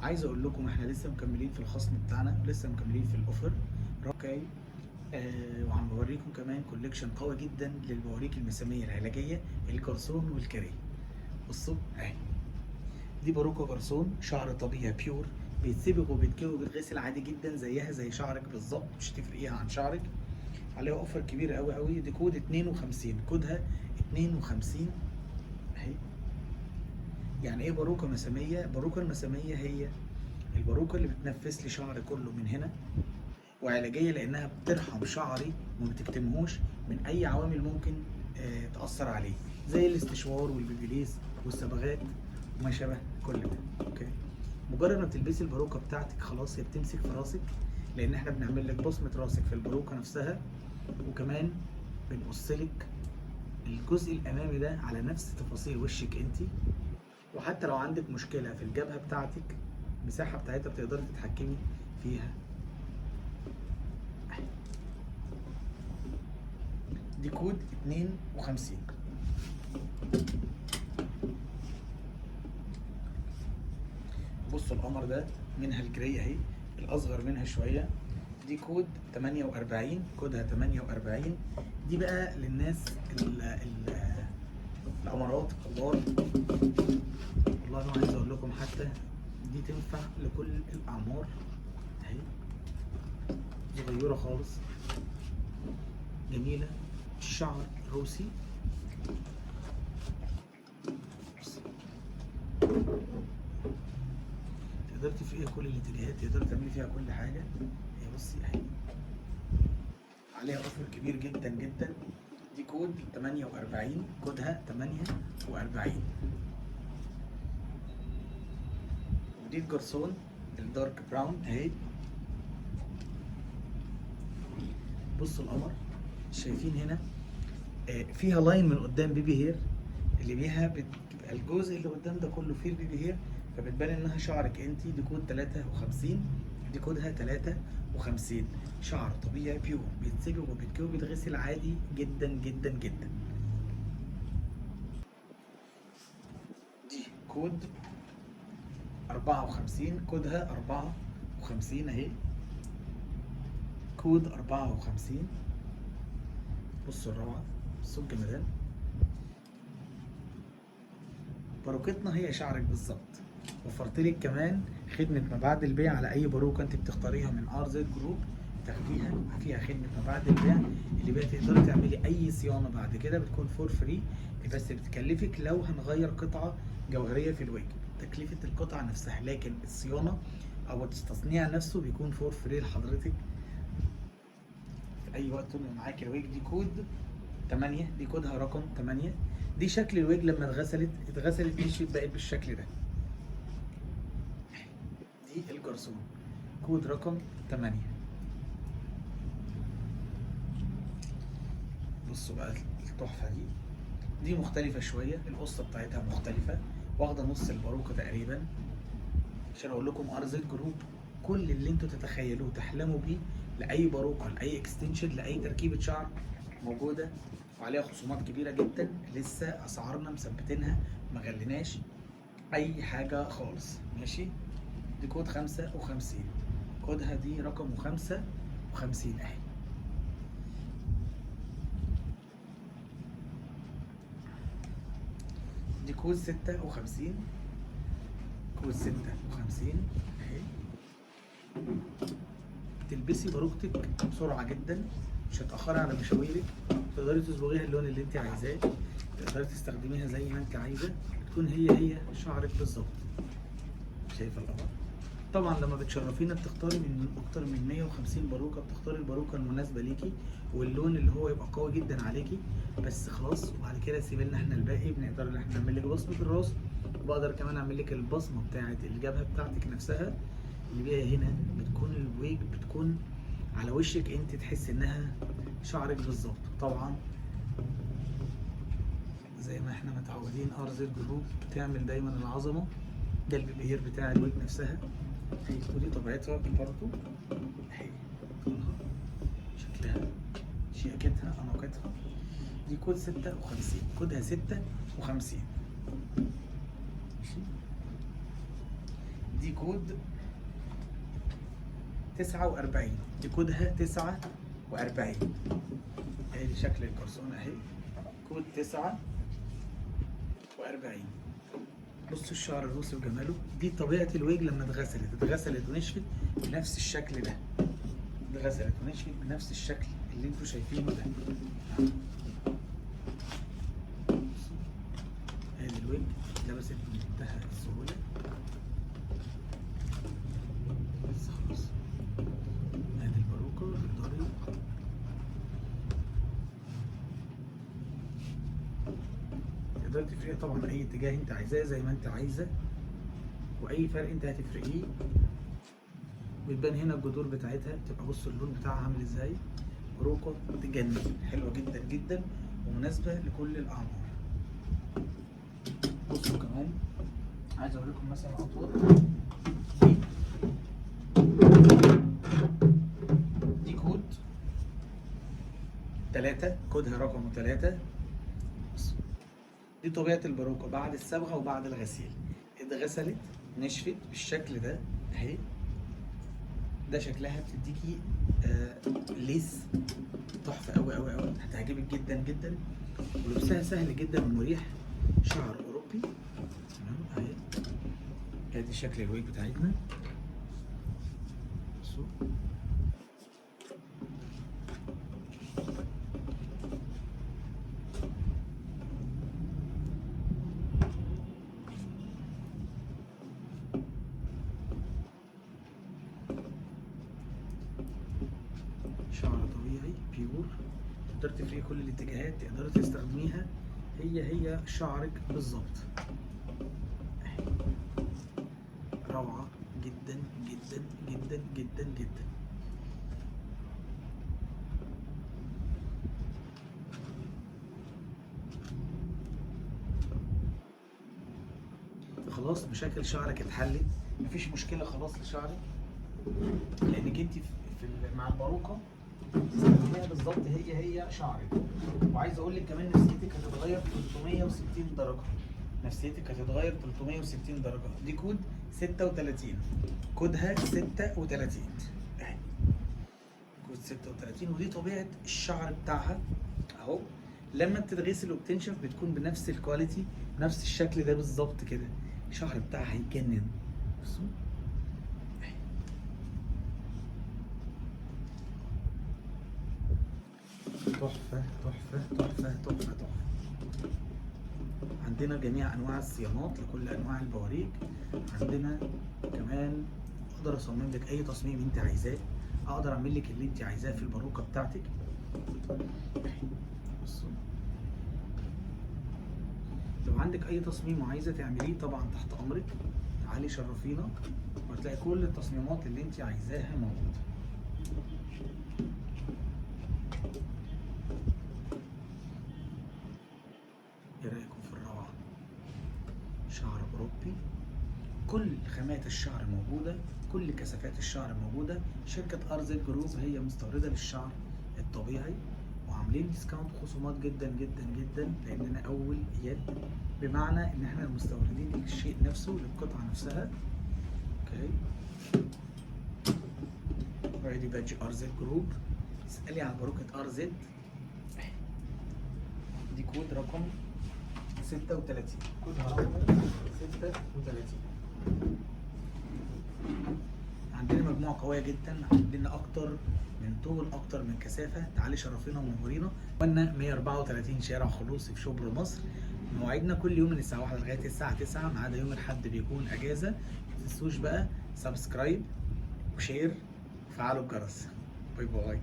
عايز اقول لكم احنا لسه مكملين في الخصم بتاعنا، لسه مكملين في ال offer. okay. وعم بوريكم كمان collection قوي جدا للبواريك المساميه العلاجية الجرسون والكاريه. بصوا اهي، دي باروكه جرسون، شعر طبيعي pure، بيتسبغ وبيتكوي وبيتغسل عادي جدا زيها زي شعرك بالظبط، مش هتفرقيها عن شعرك. عليها offer كبير قوي قوي. دي كود 52، كودها 52 اهي. يعني ايه باروكه مساميه؟ باروكه المساميه هي الباروكه اللي بتنفس لي شعري كله من هنا، وعلاجيه لانها بترحم شعري وما بتكتمهوش من اي عوامل ممكن تاثر عليه، زي الاستشوار والبيبيليس والصبغات وما شابه كل ده. okay، مجرد ما بتلبسي الباروكه بتاعتك خلاص هي بتمسك في راسك، لان احنا بنعمل لك بصمة راسك في الباروكه نفسها، وكمان بنقص لك الجزء الامامي ده على نفس تفاصيل وشك انت. وحتى لو عندك مشكلة في الجبهة بتاعتك، المساحة بتاعتها بتقدري تتحكمي فيها. دي كود 52. بصوا القمر ده منها ال gray اهي، الاصغر منها شوية. دي كود 48، كودها 48. دي بقى للناس القمرات الكبار. والله ما عايز اقول لكم حتى دي تنفع لكل الاعمار اهي، صغيرة خالص جميلة، الشعر روسي. تقدري تفرقيها كل الاتجاهات، تقدري تعملي فيها كل حاجة. هي بصي اهي، عليها offer كبير جدا جدا. دي كود 48، كودها 48. ودي الجرسون ال dark brown اهي. بصوا القمر، شايفين هنا فيها line من قدام baby hair، اللي بيها بتبقى الجزء اللي قدام ده كله فيه ال baby hair، فبتبان انها شعرك انت. دي كود 53، دي كودها 53. شعر طبيعي pure، بيتسبغ وبيتكوي وبيتغسل عادي جدا جدا جدا. دي كود 54، كودها 54 اهي، كود 54. بصوا الروعة، بصوا الجمدان. باروكتنا هي شعرك بالظبط. وفرت لك كمان خدمة ما بعد البيع على أي باروكة أنت بتختاريها من RZ Group، تاخديها فيها خدمة ما بعد البيع اللي بيها تقدري تعملي أي صيانة بعد كده، بتكون for free، بس بتكلفك لو هنغير قطعة جوهرية في الوجه تكلفة القطعة نفسها، لكن الصيانة أو التصنيع نفسه بيكون for free لحضرتك في أي وقت طول ما معاكي الويج. دي كود 8، دي كودها رقم 8. دي شكل الويج لما اتغسلت مشيت بقت بالشكل ده. دي الجرسون كود رقم 8. بصوا بقى التحفة دي، دي مختلفة شوية، القصة بتاعتها مختلفة، واخدة نص الباروكة تقريبا. عشان اقول لكم RZ Group كل اللي انتوا تتخيلوه تحلموا بيه لأي باروكة، لأي extension، لأي تركيبة شعر موجودة، وعليها خصومات كبيرة جدا. لسه اسعارنا مثبتينها، ما غليناش اي حاجة خالص. ماشي، دي كود 55، كودها دي رقم 55 اهي. دي كود 56، كود 56 اهي. تلبسي باروكتك بسرعة جدا، مش هتأخري على مشاويرك، تقدري تصبغيها اللون اللي انت عايزاه، تقدري تستخدميها زي ما انت عايزة، تكون هي هي شعرك بالظبط. شايفة القمر؟ طبعا لما بتشرفينا بتختاري من اكتر من 150 باروكه، بتختاري الباروكه المناسبة ليكي واللون اللي هو يبقى قوي جدا عليكي بس خلاص. وبعد كده سيبي لنا احنا الباقي، بنقدر ان احنا نعمل لك بصمة الراس، وبقدر كمان اعمل لك البصمة بتاعه الجبهة بتاعتك نفسها اللي بيها هنا بتكون الويج بتكون على وشك انت، تحس انها شعرك بالظبط. طبعا زي ما احنا متعودين RZ Group بتعمل دايما العظمة. ده ال baby hair بتاع الويج نفسها اهي، ودي طبيعتها برضو اهي، طولها شكلها شياكتها اناقتها. دي كود 56، كودها 56. ماشي، دي دي كود 49، دي كودها 49. ادي شكل الكرسون اهي، كود 49. بصوا الشعر الروسي وجماله. دي طبيعة الويج لما اتغسلت ونشفت بنفس الشكل ده، اتغسلت ونشفت بنفس الشكل اللي انتوا شايفينه ده. ادي الويج لبست بمنتهى السهولة. بس خلاص، ادي الباروكة. تقدري تفرقي طبعا اي اتجاه انت عايزاه زي ما انت عايزه، واي فرق انت هتفرقيه. بتبان هنا الجذور بتاعتها، بتبقى بصوا اللون بتاعها عامل ازاي. باروكه تجنن، حلوة جدا جدا ومناسبة لكل الاعمار. بصوا كمان عايز اوريكم مثلا اطول. دي كود 3، كودها رقم 3. دي طبيعة الباروكة بعد الصبغة وبعد الغسيل. اتغسلت نشفت بالشكل ده اهي، ده شكلها. بتديكي lace تحفة قوي قوي قوي، هتعجبك جدا جدا، ولبسها سهل جدا ومريح. شعر اوروبي، تمام اهي. ادي شكل الويج بتاعتنا. بصوا شعر طبيعي pure، تقدر تفرقي كل الاتجاهات، تقدري تستخدميها هي هي شعرك بالظبط. روعة جدا جدا جدا جدا جدا. خلاص مشاكل شعرك اتحلت، مفيش مشكلة خلاص لشعرك، لانك انت في مع الباروكة تستخدميها بالظبط هي هي شعرك. وعايز اقول لك كمان نفسيتك هتتغير 360 درجة، نفسيتك هتتغير 360 درجة. دي كود 36، كودها 36 اهي، كود 36. ودي طبيعة الشعر بتاعها اهو، لما بتتغسل وبتنشف بتكون بنفس ال quality، بنفس الشكل ده بالظبط كده. الشعر بتاعها هيجنن. بصوا تحفة تحفة تحفة تحفة تحفة. عندنا جميع أنواع الصيانات لكل أنواع البواريك. عندنا كمان أقدر أصمم لك أي تصميم أنت عايزاه، أقدر أعمل لك اللي أنت عايزاه في الباروكة بتاعتك. بصوا لو عندك أي تصميم وعايزة تعمليه طبعا تحت أمرك، تعالي شرفينا وهتلاقي كل التصميمات اللي أنت عايزاها موجودة. ايه رأيكم في الروعة؟ شعر أوروبي، كل خامات الشعر موجودة، كل كثافات الشعر موجودة. شركة RZ Group هي مستوردة للشعر الطبيعي، وعاملين discount وخصومات جدا جدا جدا، لأننا أول يد، بمعنى إن احنا المستوردين للشيء نفسه، للقطعة نفسها. okay، وادي badge RZ Group. اسألي عن باروكة RZ، دي كود رقم 36، كودها رقم 36. عندنا مجموعة قوية جدا، عندنا أكتر من طول، أكتر من كثافة. تعالي شرفينا ونورينا. قلنا 134 شارع خلوصي في شبرا مصر. مواعيدنا كل يوم من الساعة 1 لغاية الساعة 9، ما عدا يوم الأحد بيكون أجازة. ما تنسوش بقى subscribe و share وفعلوا الجرس. bye bye.